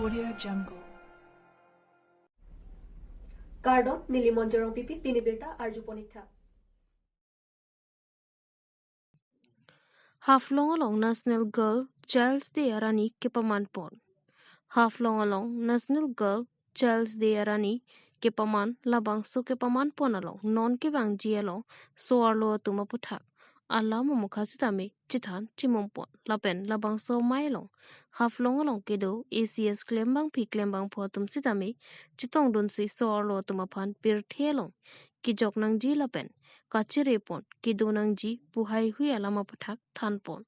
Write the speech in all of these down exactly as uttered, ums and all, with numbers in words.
Audio Jungle. Kardom, neli Monjorong Pipi, pini birta arjupon ik tha. Haflong along National Girl Child's Day arani kepaman pon. Haflong along National Girl Child's Day arani kepaman labangso kepaman pon along non kevangji along so-arlo atum aputhak alam amokha sitame chethan chimum pon. Lapen labangso amei along Haflong along kedo A C S klembangpi klembangpho atum sitame chetongdunsi so-arlo atum aphan pirthe along kejok nangji lapen kachere pon kedo nangji pu heihui alam aputhak than pon.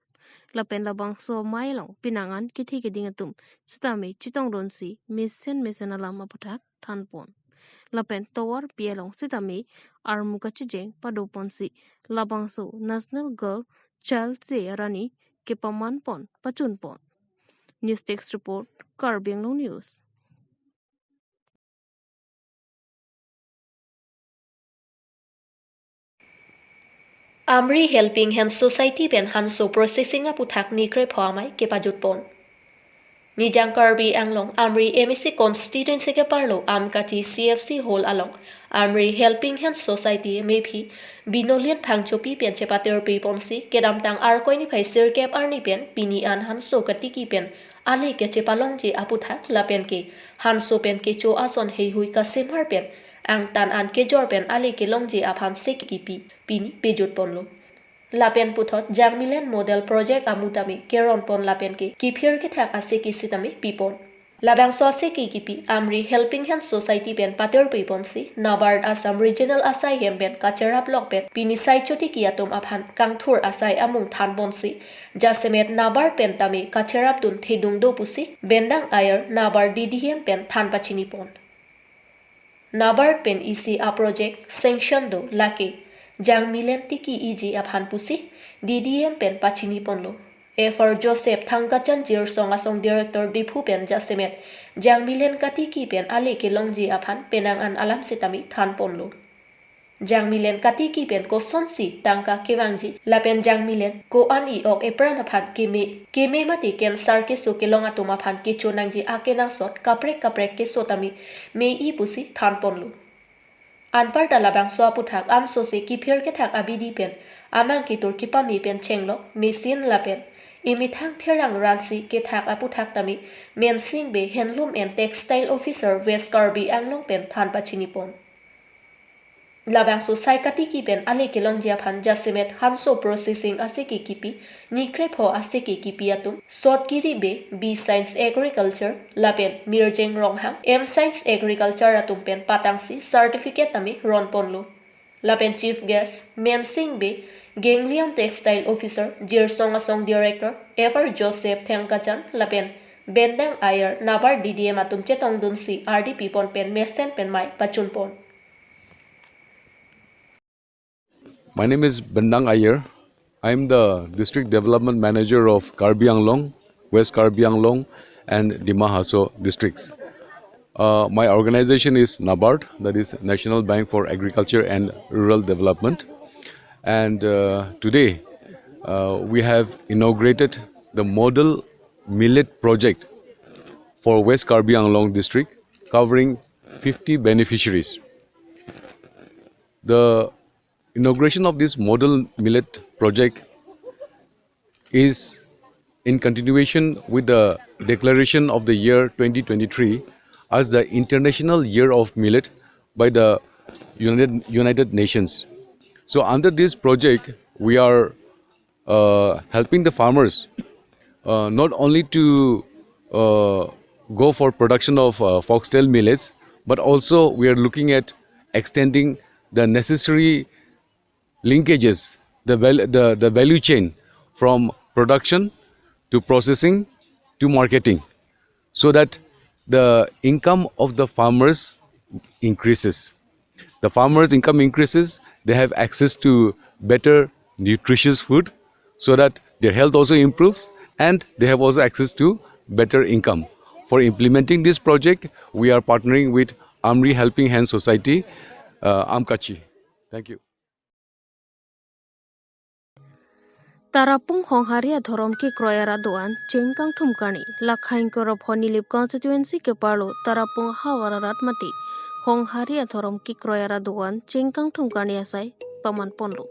Lapen labangso amei along penang an kethe keding atum sitame chetongdunsi mesen mesen alam aputhak than pon. Lapen tovarpi along sitame armu kachijeng pado ponsi labangso National Girl Child's Day arani kepaman pon pachun pon. News Desk Report, Karbi Anglong News. Amri Helping Hand Society pen hanso processing aputhak nikrepho amei kepajut pon. Nijang Karbi Anglong Amri M A C constituency keparlo Amkachi C F C hall along Amri Helping Hand Society mephi Binolian Phangchopi pen chepatirpi ponsi kedamtang Arkoi niphai sirkep arni pen pini an hanso katiki pen ale kechepalongji aputhak lapen ke hanso pen kecho ason heihui kasemar pen angtan an kejor pen ale kelongji aphan seki kipi pini pejut ponlo. Lapen puthot Jangmilen Model Project amu tame keron pon lapen ke kiphir kethak aseki sitame pipon. Labangso aseki kipi Amri Helping Hand Society pen patirpi ponsi NABARD Assam Regional asai hem pen kacherap lok pen pini sai chotiki atum aphan kangthur asai amung than ponsi jasemet NABARD pen tame kacherapdun thedung do pusi Bendang Aier NABARD D D M pen than pachini pon. NABARD pen isi a project sanction do lake Jangmilen tiki iji aphan pusi D D M pen pachini ponlo. F R Joseph Thangkachan Jirsong Asong Director Diphu pen jasemet Jangmilen katiki pen ale kelongji aphan penang an alam sitame than ponlo. Jangmilen katiki pen kosonsi tangka kevangji lapen Jangmilen ko-an i-ok epran aphan keme, keme mate cancer keso kelong atum aphan kecho nangji akenangsot kaprek kaprek keso tame me-i pusi than ponlo. Anparta labangso aputhak ansose kiphir kethak abidi pen amang kitur kipame pen chenglok machine lapen emethang therang ransi kethak aputhak tame Mensing Bey Handloom and Textile Officer West Karbi Anglong pen than pachini pon. Labangso sai katiki pen ale kelongji aphan jasemet hanso processing aseki kipi, nikrepho aseki kipi atum, Sot Kiri Bey B Science Agriculture lapen Mirjeng Ronghang M Science Agriculture atum pen patangsi certificate tame ron ponlo. Lapen chief guest Mensing Bey Ganglion Textile Officer, Jirsong Asong Director F R Joseph Thangkachan lapen Bendang Aier NABARD D D M atum chetongdunsi ardi pipon pen mesen pen mei pachun pon. My name is Bendang Aier. I am the District Development Manager of Karbi Anglong, West Karbi Anglong, and Dima Hasao districts. Uh, my organization is NABARD, that is National Bank for Agriculture and Rural Development. And uh, today, uh, we have inaugurated the model millet project for West Karbi Anglong district, covering fifty beneficiaries. The inauguration of this model millet project is in continuation with the declaration of the year twenty twenty-three as the International Year of Millet by the United, United Nations. So under this project, we are uh, helping the farmers uh, not only to uh, go for production of uh, foxtail millets, but also we are looking at extending the necessary linkages, the, val- the, the value chain from production to processing to marketing, so that the income of the farmers increases. The farmers' income increases, they have access to better nutritious food so that their health also improves and they have also access to better income. For implementing this project, we are partnering with Amri Helping Hand Society, uh, Amkachi. Thank you. Tarapung Honghari adhorom kekroi arat do-an cheng kangthum karni, Lakhaing Korapho Nilip constituency keparlo Tarapung havar arat mate Honghari adhorom kekroi arat do-an cheng kangthum karni asai paman ponlo.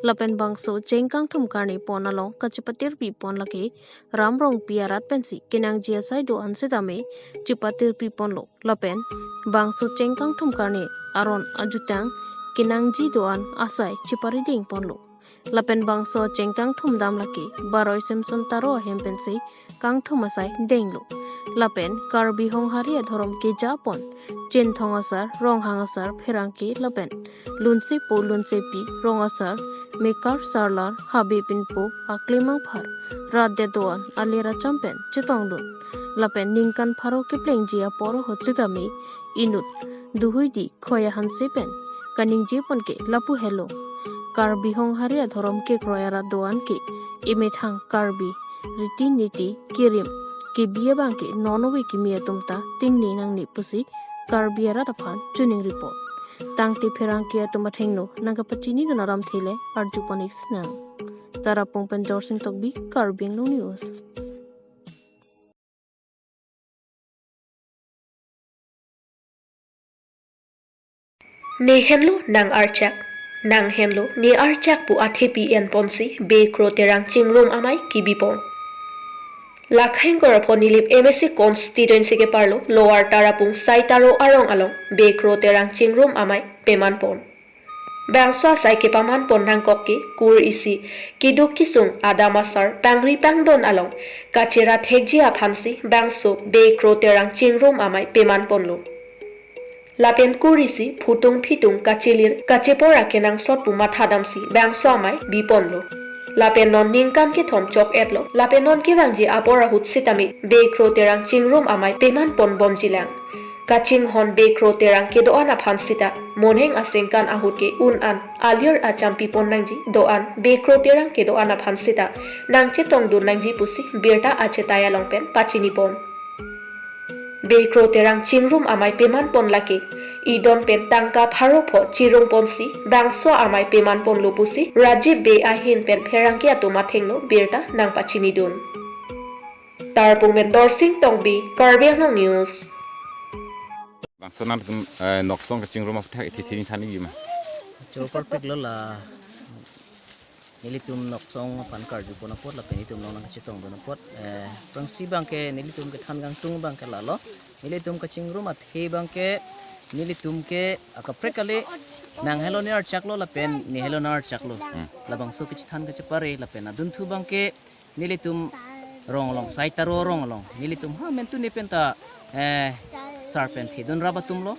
Lapen bangso cheng kangthum karni pon along kachepatirpi pon lake Ram Rongpi arat pensi kenangji asai do-an setame chepatirpi ponlo. Lapen bangso cheng kangthum karni aron ajutang kenangji do-an asai cheparideng ponlo. Lapen bangso cheng kangthum dam lake Baroi Samson Taro ahem pensi kangthum asai denglo. Lapen Karbi Honghari adhorom keja pon Chinthong asar, Ronghang asar, Pherangke lapen Lunsepo Lunsepi, Rong asar, Mekar Sarlar, Habe Pinpo, Aklimang Phar, rat det do-an alir acham pen chetongdun. Lapen ningkan pharo keplengji apor ahut setame inut Duhuidi Khoya Hanse pen kaningje pon ke lapu helo. Karbi Honghari adhorom kekroi arat do-an ke emethang Karbi riti niti kirim kebi abang ke non ove kimi atum ta tingni nangne pusi Karbi arat aphan choningri pon. Tangte Pherangke atum athengno nangkapachinidun alamthe le arju pon-ik sinang. Tarapung pen Dorsing Tokbi, Karbi Anglong News. Ne henlo nang archak, nang henlo ne archak pu athepi en ponsi Bekro Terang Chingrum amei kebi pon. Lakhaing Korapho Nilip M A C constituency keparlo Lower Tarapung Saitaro arong along Bekro Terang Chingrum amei peman pon. Bangso asai kepaman pon nangkok ke kur isi keduk kesung adam asar pangri pangdon along kachera thekji aphansi bangso Bekro Terang Chingrum amei peman ponlo. Lapen kur isi phutung phitung kachelir kachepor akenangsot pu matha damsi bangso amei bi ponlo. Lapen non ningkan kethom chok-etlo, lapen non kevangji apor ahut sitame Bekro Terang Chingrum amei peman pon bomjilang. Kachinghon Bekro Terang kedo-an aphan sita monheng asengkan ahut ke un an alir acham pi pon nangji, do-an Bekro Terang kedo-an aphan sita nangchetongdun nangji pusi birta achetai along pen pachini pon. Bekro Terang Chingrum amei peman pon lake idon pen tangka pharo pho chirung ponsi bangso amei peman ponlo pusi Rajiv Bey ahin pen Pherangke atum athengno birta nangpachinidun. Tarapung pen Dorsing Tokbi, Karbi Anglong News. Bangso nangtum, eh, noksong kachingrum aphuthak ithi thini thani yuma. Cho parpik lo la nelitum noksong aphan karju pon apot lapen itum nong nangchetongdun apot. Eh, prangsi abang ke nelitum kethan kangtung abang ke lalo. Nelitum kachingrum athe abang ke nelitum ke akaprek kali nang helo ne archak lo lapen ne helo nang archak lo. Hmm. Labangso kachethan kachepare lapen adunthu abang ke nelitum rong along, Saitaro rong along, nelitum ha mentu ne penta, eh, sar pen thedun rap atum lo.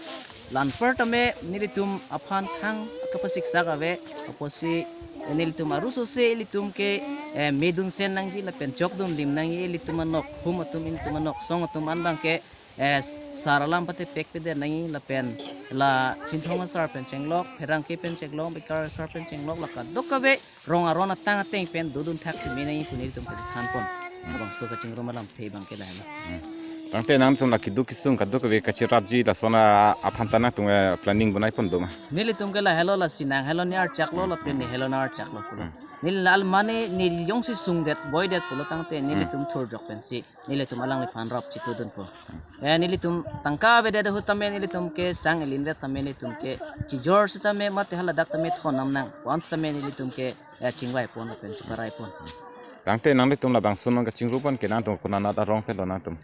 La anpar tame nelitum aphan thang kapasiksak ave, apotsi nelitum arusose ilitum ke, eh, medun sen nangji lapen chokdun lim nangji, ilitum anok hum atum, ilitum anoksong atum an abang ke, eh, sar alam patepek pedet nangji lapen la Chinthong asar pen chenglok, Pherangke pen chenglok, Mekar asar pen chenglok, la kadokave rong aron atang ateng pen dodun thak pime nangji pu nelitum kethan pon. Labangso kachingrum alamthe abang ke lahelo. Hmm. Tangte nangtum la keduk kesung kadokave kacherapji lason aphan ta nangtum, eh, planning bonai pon do ma? Nelitum ke lahelo, lasi nang helo ne archak lo lapen ne helo nang archak lo pulo. Hmm. Neli la almane ne jongsi sungdet boidet pulo tangte nelitum thurjok pensi nelitum alangliphan rap chitudun po. Eh, nelitum tangka avedet ahut tame nelitum ke sang elindet tame nelitum ke chijor sitame mate haladak tame thon nam nang. Pu an sitame nelitum ke, eh, chingvai pon lapen cheparai pon. Tangte nanglitum labangso non kachingrum pon ke nangtum konat arong pen lo nangtum?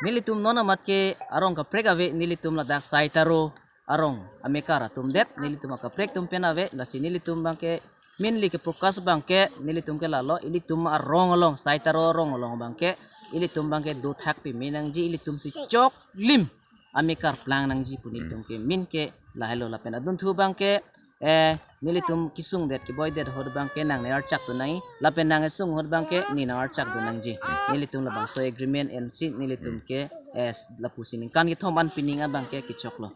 Nelitum non amat ke arong kaprek ave, nelitum ladak Saitaro arong amekar atum det, nelitum akaprek atum pen ave, lasi nelitum abang ke mainly ke focus abang ke nelitum ke lalo, ilitum arong along, Saitaro arong along abang ke ilitum abang ke do thak pime nangji, ilitum si choklim amekar plang nangji pu nelitum ke main ke lahelo lapen adunthu abang ke, eh, nelitum kesungdet keboidet ahut abang ke nang ne archakdun nangji, lapen nang esung ahut abang ke ne nang archakdun nangji. Nelitum labangso agreement ensi nelitum ke, eh, lapusi ningkan kethom an pining abang ke kechoklo.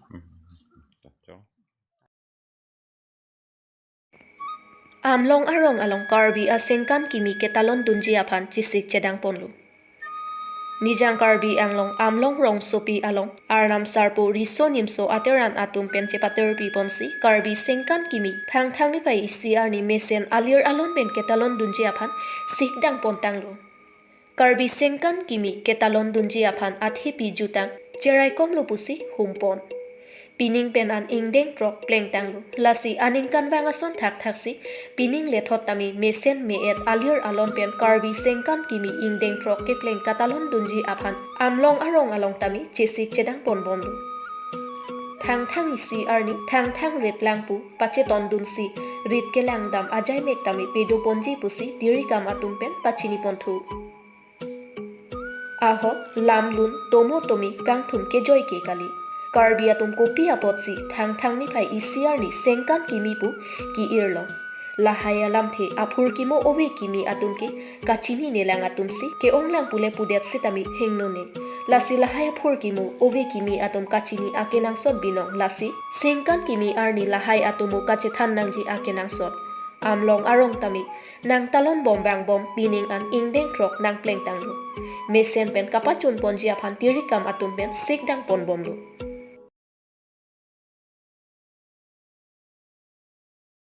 Amlong arong along Karbi asengkan kimi ketalon dunji aphan chesik chedang ponlo. Nijang Karbi Anglong Amlong rongsopi along Arnam Sarpo Riso Nimso ateran atum pen chepaterpi ponsi Karbi Sengkan Kimi Thangthang niphai isi arni mesen alir alon pen ketalon dunji aphan sikdang pontanglo. Karbi Sengkan Kimi ketalon dunji aphan athepi jutang cheraikomlo pusi humpon. Pining pen an ingdeng throk plengtanglo. Lasi aningkanvang ason thakthaksi pining lethot tame mesen me-et alir alon pen Karbi Sengkan Kimi ingdeng throk kepleng katalon dunji aphan Amlong arong along tame chesik chedang ponbomlo. Thangthang isi arni Thangthang rit lang pu pacheton dunsi rit kelang dam ajai mek tame pedo ponji pusi tirikam atum pen pachini ponthu. Ahok lamlun tomo tomi kangthum kejoi ke kali. Karbi atum kopi apotsi Thangthang niphai isi arni Sengkan Kimi pu ki-irlo. Lahai alamthe aphurkimo ove kimi atum ke kachini nelang atumsi ke-onglang pule pudet sitame hingnone. Lasi lahai aphurkimo ove kimi atum kachini akenangsot binong, lasi Sengkan Kimi arni lahai atomo kachethan nangji akenangsot. Amlong arong tame nangtalon bom vangbom pining an ingdeng throk nangplengtanglo. Mesen pen kapachun ponji aphan tirikam atum pen sikdang ponbomlo.